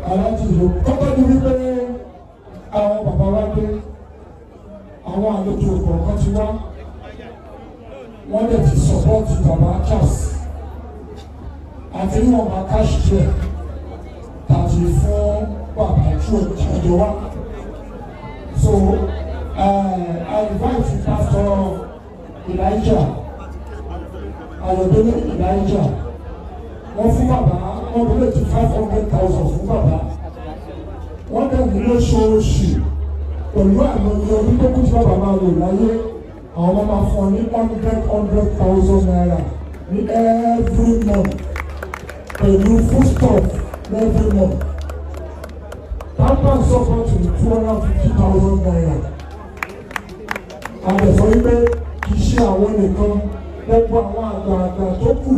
Aláàjì ló kọ́kọ́ ní wípé àwọn bàbá wa dé, àwọn àlejò kọ̀ọ̀kan ti wá, wọ́n dẹ̀ ti support bàbá Charles àti níwọ̀nba cash díẹ̀ tàbí fún bàbá tí ìjọ wa. So I invite Pastor Elijah Ayọ̀délé Elijah. Wọ́n fún bàbá, wọ́n donate 500,000 fún bàbá. Wọ́n dẹ̀ ní lóṣooṣù pẹ̀lú àmọ́ ọdún tó kù tí bàbá máa lò láyé, àwọn ọmọ máa fún ọ ní hundred hundred thousand naira ní every month pẹ̀lú foodstuff every month. TAMPAN support with ₦250,000. Àdẹ̀sọ wípé kì í ṣe àwọn nìkan, gbogbo àwọn àgbààgbà tó kù,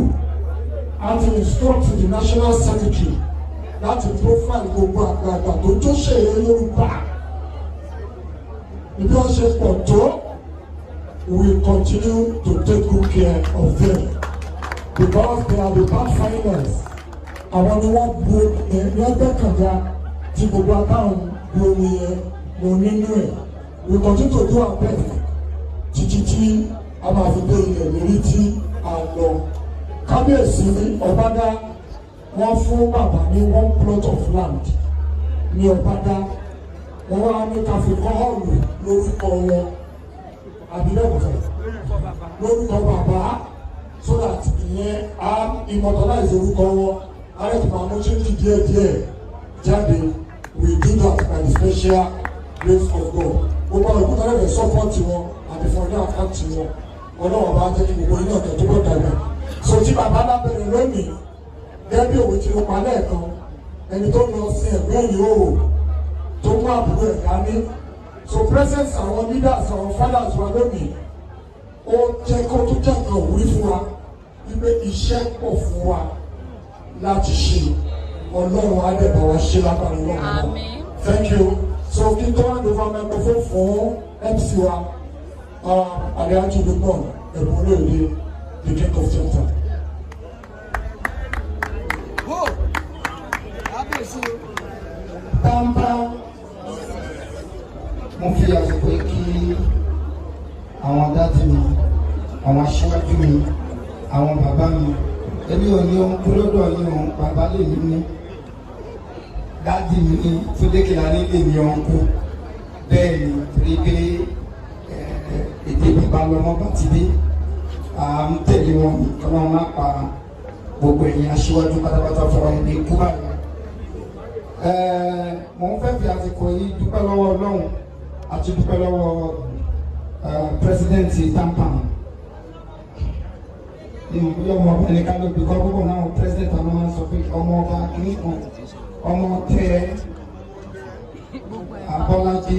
a ti instruct the national secretary láti profile gbogbo àgbààgbà tó tó ṣèrè Yorùbá bí wọ́n ṣe pọ̀ tó. We continue to take good care of them because they are the pathfinders. Àwọn ni wọ́n bu ní ẹgbẹ́ kànga tí gbogbo atáwọn bu omi yẹn mo nínú ẹ̀. We continue to do our best títí tí a máa fi dé ilẹ̀ lérí tí a lọ. Kábíyèsí Ọbádá, wọ́n fún bàbá ní one plot of land ní Ọbádá. Wọ́n wá ní ká fi kọ́ hall lórúkọ wọn, àbí bẹ́ẹ̀ kọ́ sọ, lórúkọ bàbá, so that ìyẹn á immortalize orúkọ wọn, á lè tún máa mú change díẹ̀ díẹ̀ jáde. We do that by the special grace of God. Gbogbo àwọn ìkúta lẹ́fẹ̀ẹ́ support wọn àti fún ọdún account wọn. Ọlọ́wọ́n bá jẹ́ kí gbogbo yín náà kẹ́ tó bọ̀ dàgbà. So tí bàbá lábẹ́rẹ́ lónìí, gẹ́gẹ́ bí òwe tí mo pa lẹ́ẹ̀kan, ẹni tó lọ sí ẹ̀gbẹ́ yìí ó tó mú àbúrò ẹ̀ dání. So presence àwọn leaders, àwọn fathers wa lónìí, ó jẹ́ kó tó jẹ́ nǹkan òwúrí fún wa wípé iṣẹ́ pọ̀ fún wa láti ṣe. Ọlọ́run á dẹ̀ bá wa ṣe lágbára Ọlọ́run náà. Àmín. Thank you. So kí n tó hand over microphone fún MC wa, Alhaji Lukman Ẹ̀bùn Olóyèdè, the king of theatre. Whoa! Kábíyèsí o. TAMPAN, mo fi àsìkò yìí kí àwọn daddy mi, àwọn aṣíwájú mi, àwọn bàbá mi. Èmi ò ní ohun kú lọ́dọ̀ yín o, bàbá lè mí ní daddy mi ní Túndé Kèlání lè ní uncle. Bẹ́ẹ̀ ni, torí pé èdè bàbá lọmọ bá ti dé, à ń tẹ̀lé wọn ní kí wọ́n má pa gbogbo ẹ̀yin aṣíwájú pátápátá fọwọ́ ẹni kú báyìí. Mo ń fẹ́ fi àsìkò yìí dúpẹ́ lọ́wọ́ Ọlọ́run àti dúpẹ́ lọ́wọ́ president TAMPAN. Ìmọ̀ bí ọmọ ọba ní kálọ̀ bí kọ́ gbogbo náà, president àwọn máa ń sọ pé ọmọ ọba kìíní kan, ọmọ tẹ Abọ́lájí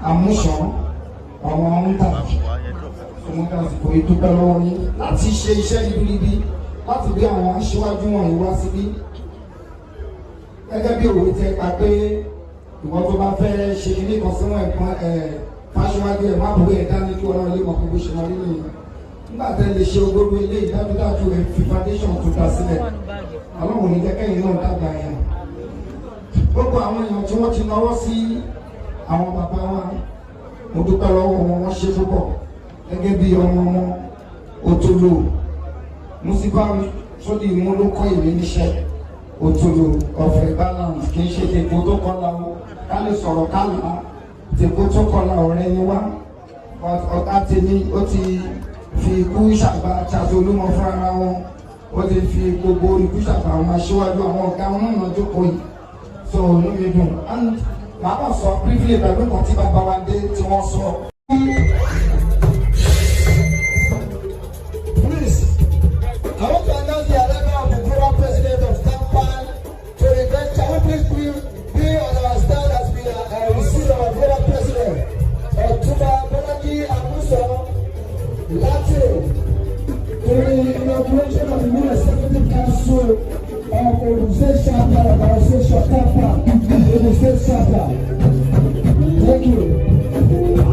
Amúsàn, ọmọ ń tà. Mo ń àsìkò yìí dúpẹ́ lọ́wọ́ yín láti ṣe iṣẹ́ ribiribi láti gbé àwọn aṣíwájú wọ̀nyí wá síbí. Gẹ́gẹ́ bí òwe tẹ pa pé ìwọ tó bá fẹ́ ṣe kíní kan sínú ẹ̀gbọ́n ẹ̀ fáṣíwájú ẹ̀, má bùrú ẹ̀ dání kí wọn lè mọ̀ pé bó ṣe máa rí nìyẹn. Nígbà tẹ́ lè ṣe ogógó ilé, ìdájúdájú ẹ̀ fi foundation tó dá sílẹ̀. Ọlọ́run ní kẹ́kẹ́ yìí náà dàgbà yẹn. Gbogbo àwọn èèyàn tí wọ́n ti náwó sí àwọn bàbá wa, mo dúpẹ́ lọ́wọ́ wọn, wọ́n ṣe púpọ̀. Gẹ́gẹ́ bí ọmọ wọn Òtòlò Musiba sódì mú ló kọ́ ìwé níṣẹ́ Òtòlò ọ̀fẹ́ balance, kì í ṣe tèkó tó kọ́la o, ká lè sọ̀rọ̀ ká là á tèkó tó kọ́la. Ọ̀rẹ́ ni wá, ọ̀tá tèmi, ó ti fi ikú ṣàgbà Charles Olúmọ fúnra wọn, ó ti fi gbogbo ikú ṣàgbà àwọn aṣíwájú, àwọn ọ̀gá wọn náà jókòó yìí. So inú mi dùn and màá kàn sọ briefly pẹ̀lú nǹkan tí bàbá wa dé tí wọ́n sọ. Please, I want to announce the arrival of the global president of TAMPAN to the event. Can we please be on our stand as we receive our global president, Otunba Bolaji Amusan Latin, To the inauguration of the new executive council of Ogun State chapter of our association TAMPAN, Ogun State chapter. Thank you.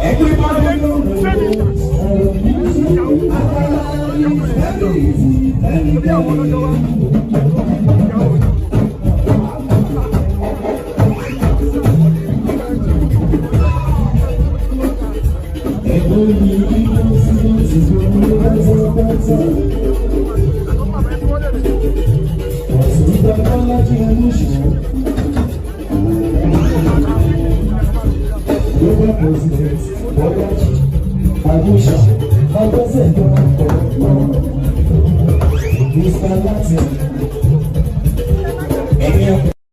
Everybody knows. Ẹnikẹ́ni. Ẹ̀gbọ́n mi nínú sí ti gbogbo pátápátá. Ọ̀túnba Bọ́lájí Olúṣùn. Global President Bọ́lájí Agúnṣà Agbọ́sẹ̀ gbọ́n. Mr. Latin. Ẹ̀yin.